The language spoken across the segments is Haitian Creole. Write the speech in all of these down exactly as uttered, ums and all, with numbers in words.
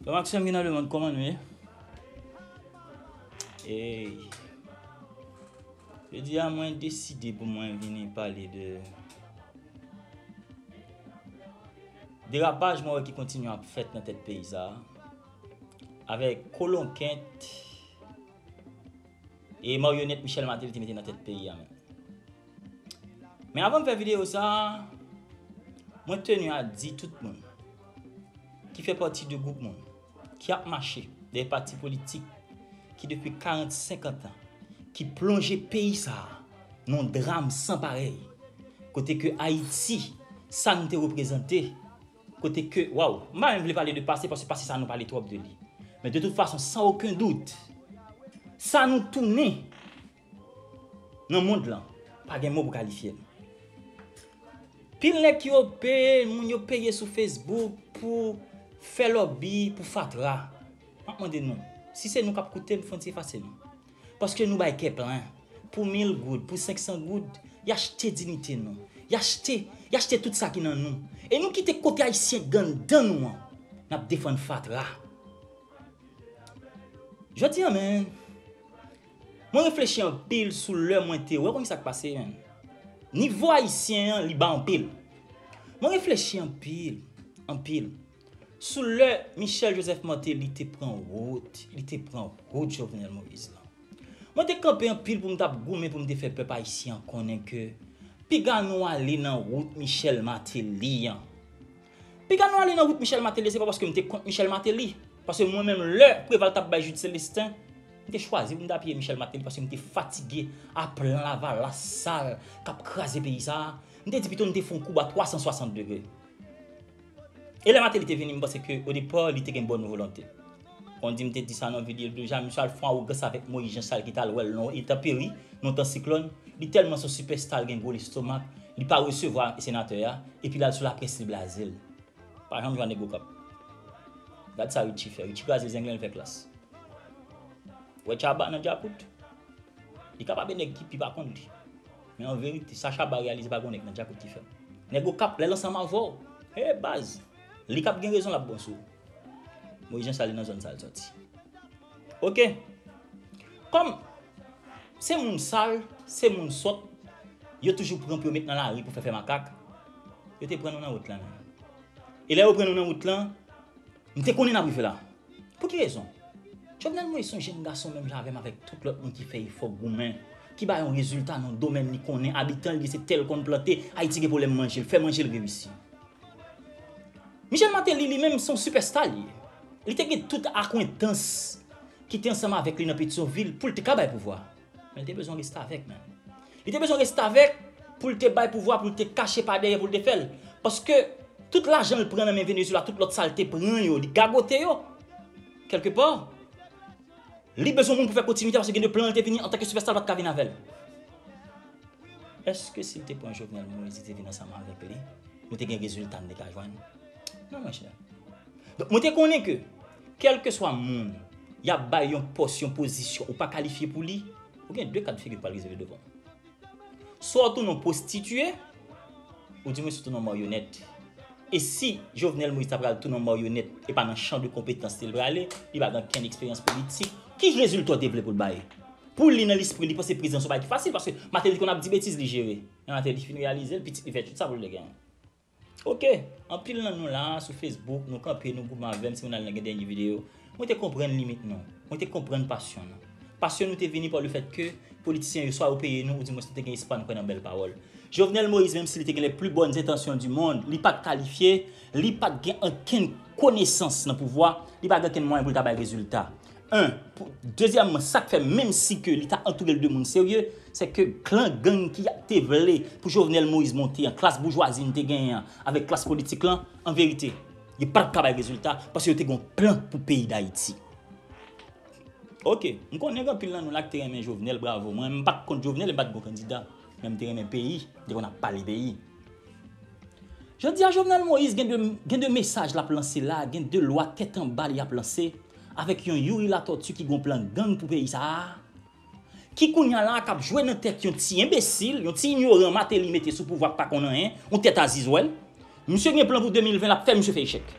Bon, Maxwell ki nan lemonn, kòman nou ye? Ey. Jodi a, mwen deside pou mwen vini pale de derapaj mwen wè ki kontinye ap fèt nan tèt peyi sa a, avèk kolon kent e maryonèt Michel Martelly te mete nan tèt peyi a menm. Men avan m fè videyo sa a, mwen teni a di tout moun ki fè pati de gwoup moun ki ap mache dèyè pati politik ki depi karant, senkant an, ki plonje peyi sa a nan yon dram san parèy, kote ke Ayiti, sa nou te reprezante, kote ke, waw, m pa menm vle pale de pase, paske pase sa nou pale twòp de li. Men de tout fason, san okenn dout, sa nou tounen nan mond lan, pa gen mo pou kalifye l. Pil nèg ki ope, moun yo peye sou Facebook pou fè lòbi, pou fatra. M ap mande nou, si se nou k ap koute m, fò n ti efase nou. Paske nou bay kè plen. Pou mil goud, pou senk san goud, y achte diyite nou. Y achte, y achte tout sa ki nan nou. E nou kite kote ayisyen gen anndan nou an, n ap defann fatra. Jodi a, menm, mwen reflechi anpil sou lè mwen te wè, konn sa k pase, menm. Nivo ayisyen an, li ba anpil. Mwen reflechi anpil, anpil, sou lè Michel Joseph Martelly te pran wout, li te pran wout Jovenel Moïse lan. Mwen te kanpe anpil pou m t ap goumen pou m te fè pèp ayisyen an konnen ke piga nou ale nan wout Michel Martelly an. Piga nou ale nan wout Michel Martelly, se pa paske m te kont Michel Martelly. Paske mwen menm, lè Preval t ap bay Jude Célestin, m te chwazi pou m te apiye Michel Martelly paske m te fatige a plan lavalas sal k ap kraze peyi sa a. M te di pito m te fè yon koub a twa san swasant degre. E lè Martelly te vini, m panse ke, o depa, li te gen bòn volonte. Kondi m te di sa nan videyo deja, misye al fè yon awogans avèk Moïse Jean Charles ki t al wè l nan yon entanperi, nan yon tan siklòn. Li tèlman se yon sipèsta, l gen gwo lestomak, li pa resevwa senatè a, epi l al sou laprès, li blaze l. Pa janm jwenn nèg Okap. Gad sa Richie fè. Richie kraze zenglen, l fè klas. Wè Tchaba nan Djakout. Li kapab e nèg ki pi pa konn li. Men an verite, sa Tchaba reyalize pa gon nèg nan Djakout ki fè l. Nèg Okap, lè l ansanm avè w, he baz, li k ap gen rezon, l ap bon sou ou. Moïse Jean Charles nan zòn sa l sòti. Oke. Kòm se moun sal, se moun sòt, yo toujou pran pou yo met nan lari pou fè fè makak, yo te pran nou nan wout la menm. E lè yo pran nou nan wout lan, m te konnen n ap rive la. Pou ki rezon? Jovenel Moïse se yon jenn gason menm jan avè m, avèk tout lòt moun ki fè efò goumen, ki bay yon rezilta nan domèn li konnen, abitan li se tè l konn plante, Ayiti gen pwoblèm manje, l fè manje l reyisi. Michel Martelly, li menm, se yon sipèsta li ye. Li te gen tout akwentans ki te ansanm avèk li nan Petyonvil pou l te ka bay pouvwa. Men l te bezwen restavèk, menm. Li te bezwen restavèk pou l te bay pouvwa, pou l te kache pa dèyè, pou l te fè l. Paske tout lajan l pran nan men Venezuela, tout lòt sa l te pran yo, li gagote yo. Kèlkepa, li bezwen moun pou fè kontinite, paske gen de plan l te vini antanke sipèsta, l pa t ka vin avè l. Èske si l te pran Jovenel Moïse, li te vin ansanm avèk li, nou te gen rezilta n te ka jwenn? Non, monchè. Donk, mwen te konnen ke, kèlkeswa moun y ap bay yon pòs, yon pozisyon, ou pa kalifye pou li, ou gen de ka de figi k pral rizve devan w. Swa w tounen yon pwostitiye, oudimwens w tounen yon maryonèt. E si Jovenel Moïse ta pral tounen yon maryonèt, e pa nan chan de konpetans li l prale, li pa gen okenn eksperyans politik, ki rezilta w te vle pou l bay? Pou li, nan lespri, li panse prezidan se yon bagay ki fasil, paske Martelly konn ap di betiz, li jere. Men Martelly fin reyalize l, pitit li fè tout sa pou l te genyen. Oke, anpil nan nou la, sou Facebook, nou kanpe, nou goumen avè m, si moun al nan gen dènye videyo. Mwen te konprann limit nou. Mwen te konprann pasyon nou. Pasyon nou te vini pa lefèt ke politisyen yo, swa yo peye nou, oudimwens nou te gen espwa, nou kwè nan bèl pawòl. Jovenel Moïse, menm si li te gen les plus bonnes intentions du monde, li pa t kalifye, li pa t gen okenn konesans nan pouvwa, li pa gen okenn mwayen pou l ta bay rezilta. Un, pou, dezyèmman, sa k fè, menm si ke li ta antoure l de moun serye, se ke klan gang ki te vle pou Jovenel Moïse monte an, klas boujwazi n te genyen an, avèk klas politik lan, an verite, yo pa t ap ka bay rezilta, paske yo te gen yon plan pou peyi Dayiti. Oke, m konnen gen anpil nan nou la ki te renmen Jovenel, bravo. Mwen, m pa t kont Jovenel, m pa t gon kandida. Men m te renmen peyi, m te konn ap pale peyi. Jodi a, Jovenel Moïse gen de, gen de mesaj l ap lanse la, gen de lwa tèt anba li ap lanse, avèk yon Youri Latortue ki gon plan gang pou peyi sa a, ki kounye a la k ap jwe nan tèt yon ti enbesil, yon ti inyoran Martelly mete sou pouvwa k pa konn anyen, yon tèt a zizwèl. Misye gen plan pou de mil ven, l ap fè misye fè echèk.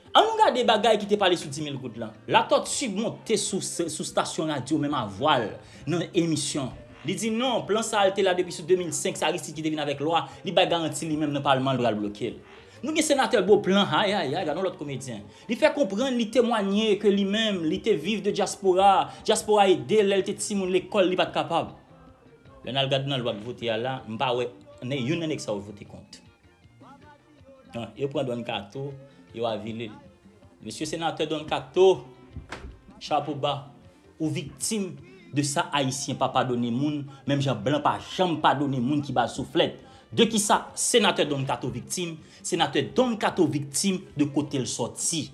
An nou gade bagay ki te pale sou dis mil goud lan. Latòti monte sou, sou stasyon radyo menm a vwa l nan emisyon. Li di non, plan sa a te la depi sou de mil senk, se Aristide ki te vin avèk lwa, li bay garanti li menm nan palman l pral bloke l. Nou gen senatè Beauplan, ay, ay, ay, gade yon lòt komedyen. Li fè konprann, li temwanye ke li menm, li te viv de dyaspora, dyaspora ede l lè l te timoun lekòl, li pa t kapab. Lè n al gade nan lwa k vote a la, m pa wè nan youn nan nèg sa yo vote kont. An, yo pran Don Kato, yo avili l. Mesye senatè Don Kato, chapo ba, ou viktim de sa Ayisyen pa padone moun, menm jan blan pa janm padone moun ki ba l souflèt. De kisa senatè Don Kato viktim? Senatè Don Kato viktim de kote l sòti.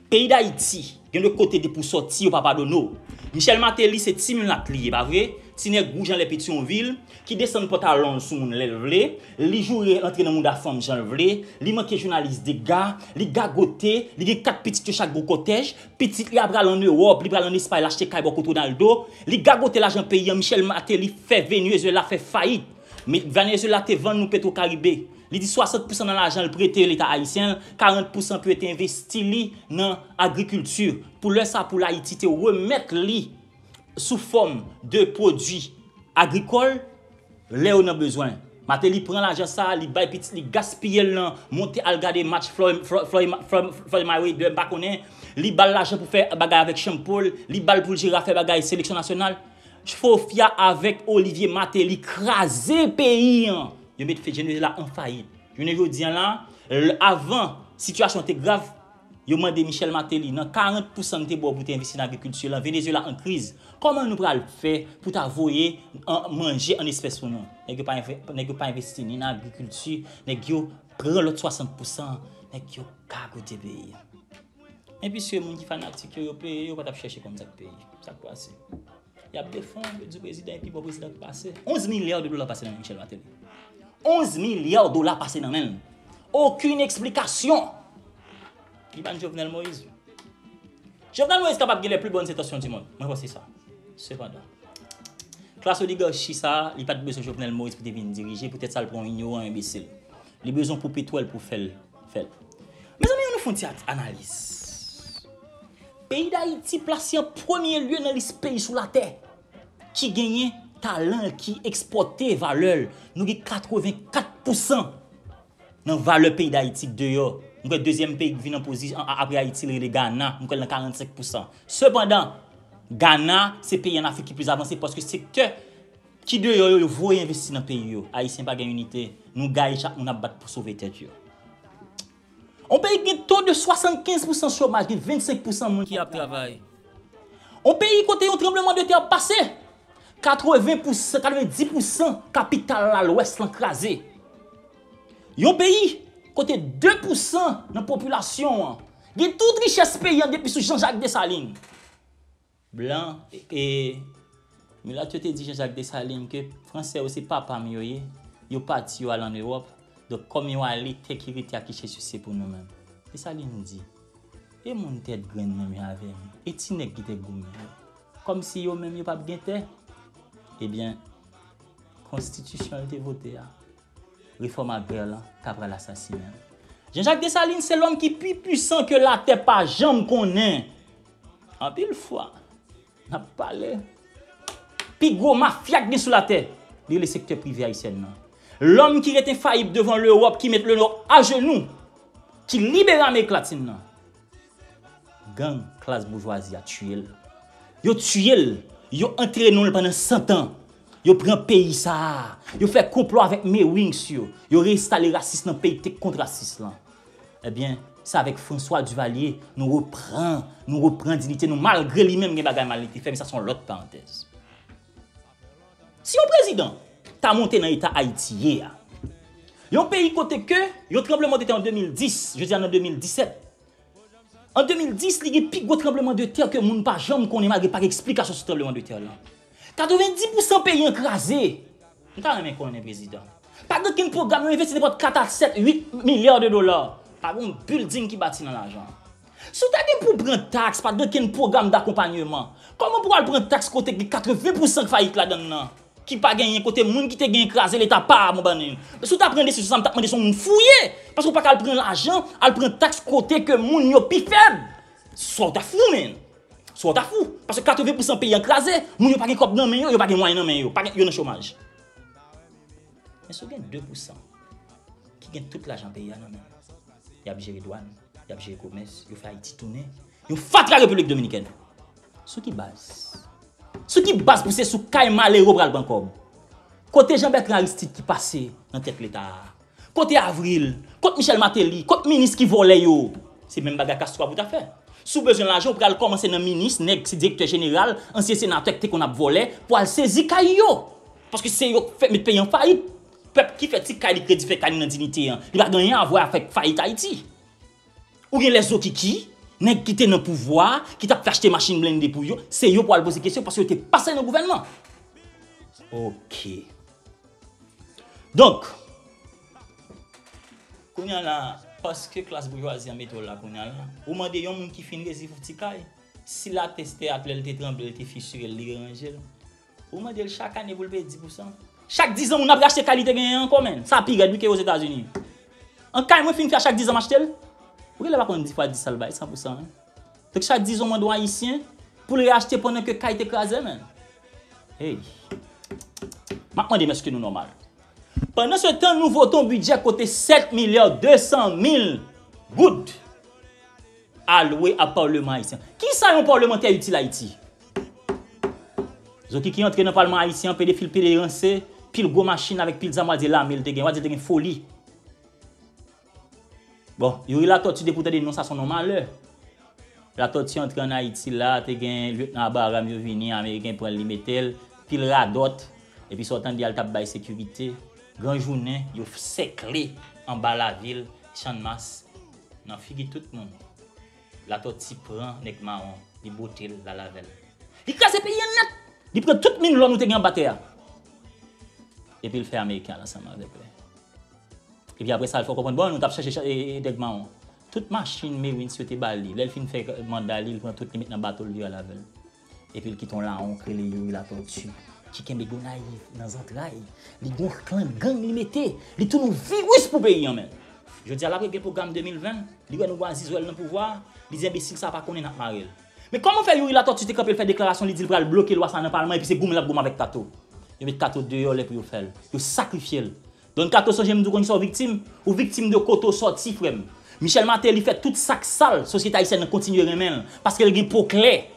Peyi Dayiti, gen de kote depi w sòti, yo pa padone w. Michel Martelly se ti milat li ye, pa vre? Ti nèg wouj anlè Petyonvil, ki desann pantalon l sou moun lè l vle, li joure antre nan mouda fanm jan l vle, li manke jounalis dega, li gagote, li gen kat pitit yo chak gwo kòtèj, pitit li a pral ann Ewòp, li pral ann Espay, l achte kay bò kot Ronaldo, li gagote lajan peyi an, Michel Martelly fè Venezuela fè fayit. Men Venezuela te vann nou Petro Caribe. Li di swasant pousan nan lajan l prete Leta ayisyen, karant pousan pou yo te envesti li nan agrikilti. Pou lè sa, pou Ayiti te remèt li sou fòm de pwodui agrikòl lè yo nan bezwen. Martelly pran lajan sa, li bay pitit li, gaspiye l nan monte al gade match Floyd, Floyd, Floyd, Floyd, Floyd Mayweather, m pa konnen. Li ba l lajan pou fè bagay avèk Sean Paul, li ba l pou l jere afè bagay seleksyon nasyonal. Sofia avèk Olivier Martelly kraze peyi an. Yo met Venezuela an fayit. Jounen jodi an la, l-, avan sitiyasyon te grav, yo mande Michel Martelly, nan karant pousan n te ba w pou te envesti nan agrikilti lan, Venezuela an kriz, kòman nou pral fè pou ta voye an, manje an espès pou nou? Nèg yo pa enve-, nèg yo pa envesti ni nan agrikilti, nèg yo pran lòt swasant pousan, nèg yo gagote peyi an. Men piske moun ki fanatik yo, yo peye, yo pa t ap chèche konn sa k peyi, sa k pase. Y ap defann, yo di prezidan epi bon prezidan ki pase. Onz milya de dola pase nan men Michel Martelly. Onz milya dola pase nan men l. Okenn eksplikasyon. Li pa n Jovenel Moïse. Jovenel Moïse kapab gen les plus bonnes intentions du monde. Mwen panse sa. Sepandan, klas oligachi sa a, li pa t bezwen Jovenel Moïse pou te vin dirije, poutèt sa l pran yon inyoran enbesil. Li bezwen pou petwòl pou fè l, fè l. Mezanmi, ann nou fè yon ti at-, analiz. Peyi Dayiti plase an premye lye nan lis peyi sou latè ki genyen talan l, ki ekspòte valè l. Nou gen katrevenkat pousan nan valè peyi Dayiti k deyò. M kwè dezyèm peyi k vin an pozi-, a-, a-, apre Ayiti, l rele Gana. M kwè l nan karannsenk pousan. Sepandan, Gana se peyi ann Afrik ki plis avanse paske sektè ki deyò yo, yo voye envesti nan peyi yo. Ayisyen pa gen inite. Nou gaye, chak moun ap bat pou sove tèt yo. Yon peyi ki gen to de swasannkenz pousan chomaj, gen vennsenk pousan moun ki ap travay. Yon peyi kote yon tranblemanntè ap pase, katreven pousan, katrevendis pousan kapital la, Lwès lan kraze. Yon peyi kote de pousan nan popilasyon an gen tout richès peyi an depi sou Jean Jacques Dessalines. Blan, e, e, milat yo te di Jean Jacques Dessalines ke Fransè yo se papa m yo ye, yo pati, yo al ann Ewòp, donk kòm yo ale, tè ki rete a ki chèche se pou nou menm. Dessalines di, e moun tèt grenn nan men avè m, e ti nèg ki te goumen yo, kòmsi yo menm yo p ap gen tè? Ebyen, konstitisyon l te vote a, refòm agrè lan, ta pral asasinen l. Jean Jacques Dessalines se lòm ki pi pwisan ke latè pa janm konnen. Anpil fwa, n ap pale. Pi gwo mafya k gen sou latè, li rele sektè prive ayisyèn nan. Lòm ki rete fayib devan Lewòp, ki met Lewòp ajenou, ki libere Amerik Latin nan. Gang, klas boujwazi a tiye l. Yo tiye l. Yo antre nou l pandan san tan. Yo pran peyi sa a. Yo fè konplo avèk Mewings yo. Yo reyinstale rasis nan peyi k te kont rasis lan. Ebyen, se avèk François Duvalier nou repran, nou repran diyite nou, malgre li menm gen bagay mal li te fè, men sa se yon lòt parantèz. Si yon prezidan ta monte nan eta Ayiti ye a, yon peyi kote ke yon tranblemanntè an de mil dis, jodi a nan de mil disèt, an de mil dis, li gen pi gwo tranblemanntè ke moun pa janm konnen, malgre pa gen eksplikasyon sou tranblemanntè lan. Katrevendis pousan peyi an kraze. M ta renmen konnen, prezidan, pa gen okenn pwogram, yo envesti nenpòt kat a sèt, uit milya de dola. Pa gen yon building ki bati nan lajan. Si w ta gen pou pran taks, pa t gen okenn pwogram dakonpanyeman. Kòman pou w al pran taks kote gen katreven pousan k fayit ladan l nan? ki pa genyen, kote moun ki te genyen kraze, Leta pa abandone yo. Si w ta pran desizyon sa, m t ap mande se yon moun fou w ye. Paske w pa ka al pran lajan, al pran taks kote ke moun yo pi fèb. Swa w ta fou, menn. Swa w ta fou. Paske katreven pousan peyi an kraze, moun yo pa gen kòb nan men yo, yo pa gen mwayen nan men yo, pa gen, yo nan chomaj. Men si w gen de pousan ki gen tout lajan peyi a nan men yo, y ap jere dwàn, y ap jere komès, yo fè Ayiti tounen yon fatra Repiblik Dominikèn. Sou ki baz? Sou ki baz pou se sou kay malere w pral pran kòb? Kote Jean Bertrand Aristide ki pase nan tèt Leta a? Kote Avril? Kot Michel Martelly? Kot minis ki vòlè yo? Se menm bagay Castro a pou ta fè. Si w bezwen lajan, w pral kòmanse nan minis, nèg ki direktè jeneral, ansyen senatè ki te konn ap vòlè, pou al sezi kay yo. Paske se yo k fè met peyi an fayit. Pèp ki fè ti kay li, kredi fè kay li nan diyite an, li pa gen anyen a vwè avèk fayit Ayiti. Ou gen lèzokiki, nèg ki te nan pouvwa, ki t ap fè achte machin blende pou yo, se yo pou al poze kesyon paske yo te pase nan gouvènman. Ok. Donk, kounye a la, paske klas boujwazi an mete w la kounye a la, ou mande yon moun ki fin rezi pou ti kay, si l ateste at lè l te tranble, l te fisire l, li ranje l. Ou mande l chak ane pou l peye dis pousan. Chak diz an, moun ap rachte kay li te genyen ankò, menn. Sa pi rèd, wi, ke Ozetazini. An kay mwen fin fè a chak diz an m achte l. Ou genlè pa konn dis fwa dis sa l bay, san pousan, wi. Donk, chak diz an, w mande yon Ayisyen pou l reachte pandan ke kay te kraze, menn. Hey. M ap mande m èske nou nòmal. Pandan se tan, nou vote yon bidjè kote sèt milya de san mil goud alwe a Palman ayisyen. Kisa yon palmantè itil Ayiti? Zokiki antre nan palman ayisyen an, pede fil, pede ranse, pil gwo machin avèk pil zam, w a di lame l te gen, w a di l te gen foli. Bon, Youri Latortue, depi w tande non sa, se yon non malè. Latortue antre ann Ayiti la, te gen lyetnan Abraham yo vini, Ameriken pran l, li mete l, pil radòt, epi sa w tande a l t ap bay sekirite. Gran jounen, yo sèkle anba lavil, Channmas, nan figi tout moun. Latortue pran nèg mawon, li bote l, l al avè l. Li kraze peyi an nèt! Li pran tout min lò nou te gen anba tè a. Epi l fè Ameriken al ansanm avèk li. Epi apre sa, l fè w konprann, bon, nou t ap chèche cha- e, e, nèg mawon. Tout machin Merens yo te ba li. Lè l fin fè manda li, l pran tout, li met nan bato, l vire al avè l. Epi l kite yon lawon k rele Youri Latortue, ki kenbe Gonayiv nan zantray. Li gon klan gang li mete. Li tounen yon viris pou peyi an menm. Jodi a, l ap regle pwogram de mil ven. Li wè nou gon Azizwèl nan pouvwa a. Li di enbesil sa a pa konnen n ap mare l. Men kòman fè Youri Latortue te kanpe, l fè deklarasyon, li di l pral bloke lwa sa a nan palman, epi se goumen l ap goumen avèk Kato? Yo met Kato deyò lè pou yo fè l. Yo sakrifye l. Don Kato, sonje m di w konn kisa w viktim? Ou viktim de kote w sòti, frè m. Michel Martelly fè tout sa k sal, sosyete ayisyèn nan kontinye renmen l, paske l gen po klè,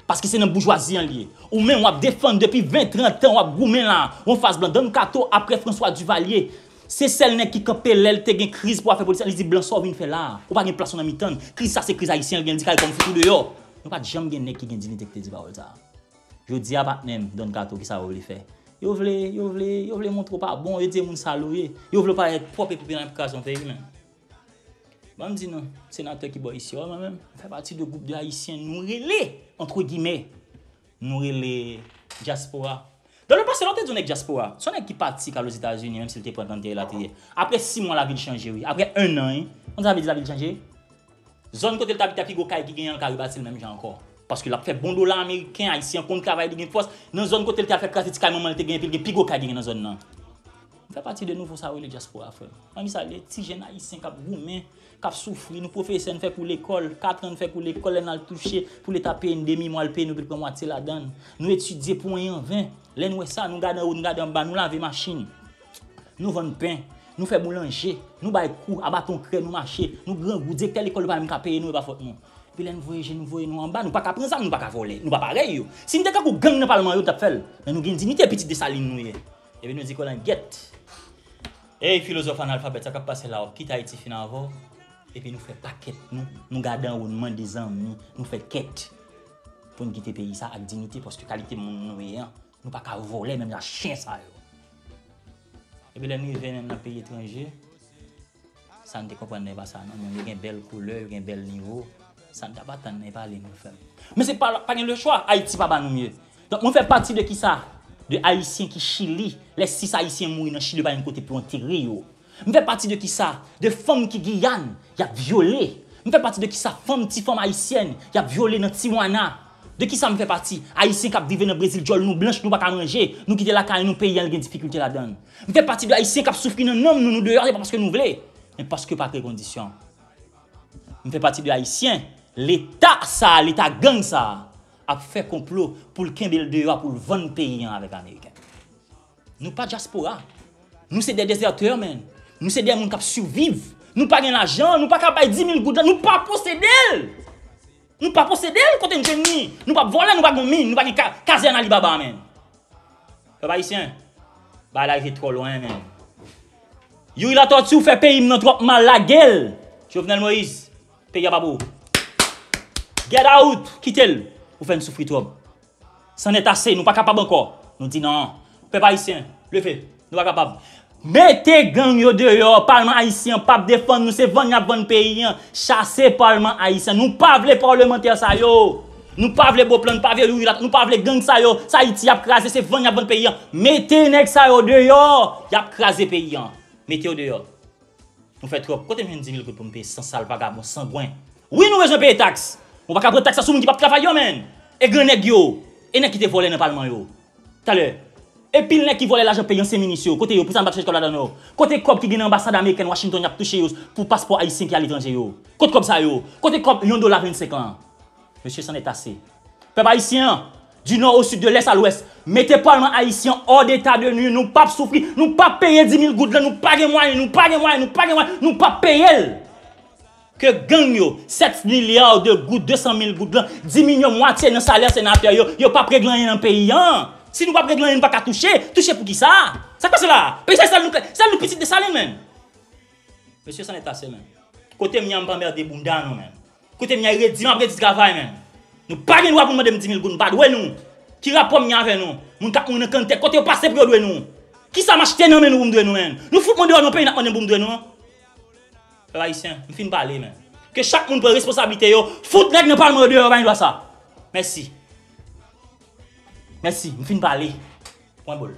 paske se nan boujwazi an l ye. Ou menm, w ap defann depi ven, trant tan, w ap goumen la, w anfas blan. Don Kato, apre François Duvalier, se sèl nèg ki kanpe lè l te gen kriz pou afè politik, li di, blan, sa w vin fè la a? Ou pa gen plas ou nan mitan n. Kriz sa, se kriz ayisyen, l gen, l di, caricom fout ou deyò. Nou pa t janm gen nèg ki gen diyite ki te di pawòl sa a. Jodi a, patnè m, Don Kato, kisa yo vle fè? Yo vle, yo vle, yo vle montre w pa bon, yo di e moun sal ou ye. Yo vle w parèt pwòp epi pou yo ap kraze yon peyi, men. Ban m di nou, senatè ki bò isi a, mwen menm, m fè pati de gwoup de Ayisyen, nou rele, entre guillemets, nou rele dyaspora. Dans le passé, lè w te di yon nèg dyaspora, se yon nèg ki pati k al Ozetazini, menm si l te pran trant ane latriye. Apre sis mwa, lavi l chanje, wi. Apre en an, wi. Konn sa vle di lavi l chanje? Zòn kote l t abite a, pi gwo kay ki genyen an, l ka rebati l menm jan ankò. Paske l ap fè bon dola ameriken, ayisyen an konn travay, li gen fòs. Nan zòn kote l te al fè kraze ti kay manman l te genyen, epi l gen pi gwo kay genyen nan zòn nan. M fè pati de nouvo sa yo rele dyaspora, frè m. Ann salye ti jèn ayisyen k ap goumen, k ap soufri. Nou pwofesè, n fè kou lekòl, kat an n fè kou lekòl, lè n al touche, pou Leta peye n demi mwa, l peye nou, epi l pran mwatye ladan l. Nou etidye pou anyen an ven. Lè n wè sa, nou gade anwo, nou gade anba, nou lave machin. Nou vann pen, nou fè boulanje, nou bay kou, a baton krè nou mache, nou grangou, direktè lekòl yo pa menm ka peye nou, e pa fòt nou. Epi lè n voye je nou voye nou anba, nou pa ka pran zam, nou pa ka vòlè, nou pa parèy yo. Si n te kankou gang nan palman yo, n t ap fè l. Men nou gen diyite, pitit Desalin nou ye. Epi nou di kolangyèt. Ey, filozòf analfabèt, sa k ap pase la a? W ap kite Ayiti fin avè w? Epi nou fè pakèt, nou, nou gade anwo, nou mande zanmi, nou fè kèt. Pou n kite peyi sa ak diyite, paske kalite moun nou ye an, nou pa ka vòlè menm jan chen sa yo. Epi lè n rive menm nan peyi etranje, sa n te konprann nan e pa sa non, moun yo gen bèl koulè, yo gen bèl nivo, sa n t ap atann nan e pa li nou fè. Men se pa, pa gen lechwa, Ayiti pa ba nou mye. Donk mwen fè pati de kisa? De Ayisyen ki Chili, lè sis Ayisyen mouri nan Chili, yo pa gen kote pou antere yo. M fè pati de kisa? De fanm ki Giyàn, y ap vyole. M fè pati de kisa? Fanm, ti fanm ayisyèn, y ap vyole nan Tijuana. De kisa m fè pati? Ayisyen k ap viv nan Brezil, djòl nou blanch, nou pa ka manje, nou kite lakay nou, peyi an gen difikilte ladan l. M fè pati de Ayisyen k ap soufri nan nanm nou, nou deyò, se pa paske nou vle, men paske pa kreye kondisyon. M fè pati de Ayisyen, Leta sa, Leta gang sa, ap fè konplo pou l kenbe l deyò, pou l vann peyi an avèk Ameriken. Nou pa dyaspora. Nou se de dezètè, menn. Nou se de moun k ap siviv. Nou pa gen lajan, nou pa ka bay dis mil goud la, nou pa posede l. Nou pa posede l, kote n jwenn li? Nou p ap vòlè, nou pa gen min, nou pa gen ka, kazèn Alibaba, menn. Pèp ayisyen, bagay la rive twò lwen, menn. Youri Latortue, ou fè peyi m nan twòp mal, lage l. Jovenel Moïse, peyi a pa pou ou. Get out, kite l. Ou fè n soufri twòp. C'en est assez, nou pa kapab ankò. Nou di non. Pèp ayisyen, leve. Nou pa kapab. Mete gang yo deyò, palman ayisyen p ap defann nou, se vann y ap vann peyi an. Chase palman ayisyen. Nou pa vle palmantè sa yo. Nou pa vle Beauplan, nou pa vle Youri Latortue, nou pa vle gang sa yo. Sa Ayiti y ap kraze, se vann y ap vann peyi an. Mete nèg sa yo deyò. Y ap kraze peyi an. Mete yo deyò. Nou fè twòp. Kote m jwenn dis mil goud pou m peye san sal vagabon sangwen? Wi, nou bezwen peye taks. Ou pa ka pran taks la sou moun ki p ap travay yo, menn. E gran nèg yo. E nèg ki te vòlè nan palman yo. Talè. E pil nèg ki vòlè lajan peyi an, se minis yo. Kote yo? Pou sa n p ap chèche kòb ladan yo? Kote kòb ki gen nan anbasad amerikèn Washington y ap touche yo pou paspò ayisyen ki aletranje yo? Kote kòb sa yo? Kote kòb yon dola vennsenk lan? Mesye, c'en est assez. Pèp ayisyen an, du nord au sud, de l'est à l'ouest, mete palman ayisyen an hors d'état de nuire, nou p ap soufri, nou p ap peye dis mil goud lan, nou pa gen mwayen, nou pa gen mwayen, nou pa gen mwayen, nou p ap peye l. Ke gang yo, sèt milya de goud, de san mil goud lan, diminye mwatye nan salè senatè yo, yo p ap regle anyen nan peyi an. Si nou p ap regle anyen, nou pa ka touche, touche pou kisa? Sa k pase la? Peyi sa, sèl nou, sèl nou pitit Desalin, menn. Mesye, c'en est assez, menn. Kote m ye a, m pa anmède bounda nou, menn. Kote m ye a, redi, m ap redi travay, menn. Nou pa gen dwa pou n mande m dis mil goud, m pa dwe nou. Ki rapò m gen avè nou? Moun k ap mouri nan kanntè, kote yo pase pou yo dwe nou? Kisa m achte nan men nou pou m dwe nou, menn? Nou fout mwen deyò nan peyi n ap mande m pou m dwe nou an? Pèp ayisyen, m fin pale, menn. Ke chak moun pran responsablite yo, fout nèg nan palman yo deyò, yo pa gen dwa sa. Mèsi. Mèsi, m fin pale. Pwen bòl.